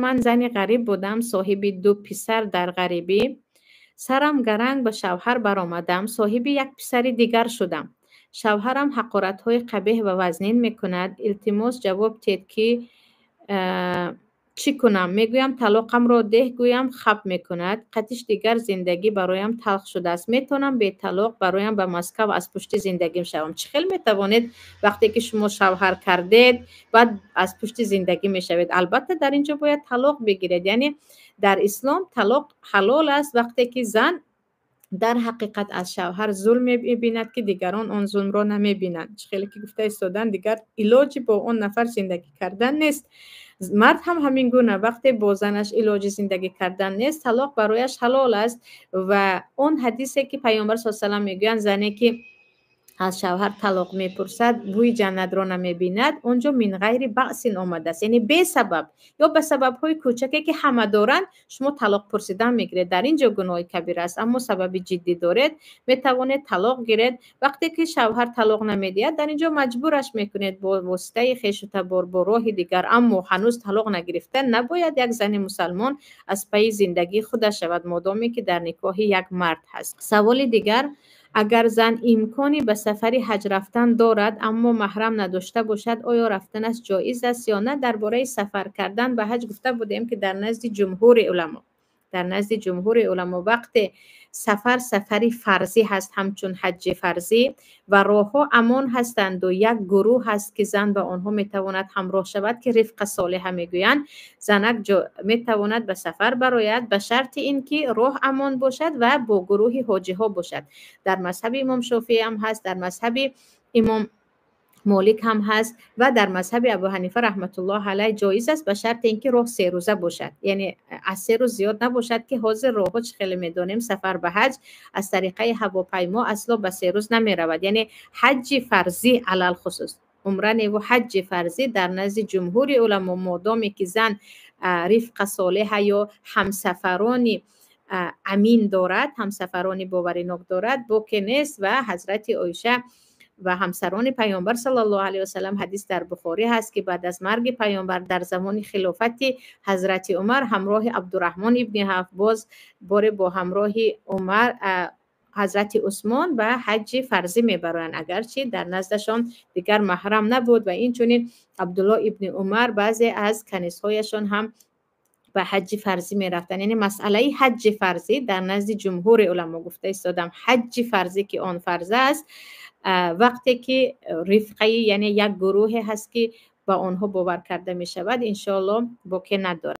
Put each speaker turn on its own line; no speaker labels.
Ман зани ғариб будам, соҳиби ду писар дар ғарибӣ. Сарам гаранг ба шавҳар баромадам, соҳиби як писари дигар шудам. Шавҳарам ҳақоратҳои қабеҳ ва вазнин мекунад. Илтимос, ҷавоб диҳед, ки чӣ кунам? Мегӯям, талоқамро деҳ, гӯям, хап мекунад. Қатиш дигар зиндагӣ бароям талх шудааст. Метавонам беталоқ бароям ба Москав, аз пушти зиндагим шавам? Чӣ хел метавонед, вақте ки шумо шавҳар кардед, баъд аз пушти зиндагӣ мешавед? Албатта, дар ин ҷо бояд талоқ бигиред. Яъне дар ислом талоқ ҳалол аст, вақте ки зан дар ҳақиқат аз шавҳар зулм мебинад, ки дигарон он зулмро намебинанд. Чӣ хеле ки гуфта истоданд, дигар илоҷи бо он нафар зиндагӣ кардан нест. Мард ҳам ҳамин гуна, вақте бо занаш илоҷи зиндагӣ кардан нест, талоқ барояш ҳалол аст. Ва он ҳадисе, ки Пайғамбар с салам мегӯянд, зане ки аз шавҳар талоқ мепурсад, бӯи ҷаннатро намебинад, он ҷо мин ғайри баъсин омадааст, яъне бесабаб ё ба сабабҳои кӯчаке, ки ҳама доранд, шумо талоқ пурсидан мегиред, дар ин ҷо гуноҳи кабира аст. Аммо сабаби ҷиддӣ доред, метавонед талоқ гиред. Вақте ки шавҳар талоқ намедиҳад, дар ин ҷо маҷбураш мекунед бо воситаи хешу табор, бо роҳи дигар, аммо ҳанӯз талоқ нагирифта набояд як зани мусалмон аз пайи зиндагии худаш шавад, модоме ки дар никоҳи як мард ҳаст. Саволи дигар: агар зан имкони ба сафари ҳаҷ рафтан дорад, аммо маҳрам надошта бошад, оё рафтанаш ҷоиз аст ё на? Дар бораи сафар кардан ба ҳаҷ гуфта будем, ки дар назди ҷумҳури уламо вақте сафар сафари фарзӣ ҳаст, ҳамчун ҳаҷҷи фарзӣ, ва роҳҳо амон ҳастанду як гурӯҳ ҳаст, ки зан ба онҳо метавонад ҳамроҳ шавад, ки рифқа солиҳа мегӯянд, занак метавонад ба сафар барояд, ба шарти ин ки роҳ амон бошад ва бо гурӯҳи ҳоҷиҳо бошад. Дар мазҳаби имом Шофеӣ ҳам ҳаст, дар мазҳаби имом Молик ҳам ҳаст ва дар мазҳаби Абу Ҳанифа раҳматуллоҳ алайҳ ҷоиз аст, ба шарти ин ки роҳ 3 рӯза бошад, яъне аз 3 рӯз зиёд набошад, ки ҳозир роҳҳо, чӣ хеле медонем, сафар ба ҳаҷ аз тариқаи ҳавопаймо асло ба 3 рӯз намеравад. Яъне ҳаҷҷи фарзӣ, алалхусус умра неву ҳаҷҷи фарзӣ, дар назди ҷумҳури уламо, модоме ки зан рифқа солиҳа ё ҳамсафарони амин дорад, ҳамсафарони боваринок дорад, боке нест. Ва ҳазрати Оиша ва ҳамсарони Паёмбар саллаллоҳу алайҳи васалам, ҳадис дар Бухорӣ ҳаст, ки баъд аз марги Паёмбар, дар замони хилофати ҳазрати Умар, ҳамроҳи Абдураҳмон ибни Авф, боз боре бо ҳамроҳи Умар, ҳазрати Усмон ба ҳаҷҷи фарзӣ мебароянд, агарчи дар наздашон дигар маҳрам набуд. Ва инчунин Абдулло ибни Умар, баъзе аз канизҳояшон ҳам ба ҳаҷҷи фарзӣ мерафтанд. Яъне масъалаи ҳаҷҷи фарзӣ дар назди ҷумҳури уламо, гуфта истодам, ҳаҷҷи фарзӣ, ки он фарз аст, вақте ки рифқаи, яъне як гурӯҳе ҳаст, ки ба онҳо бовар карда мешавад, иншоалло, боке надорад.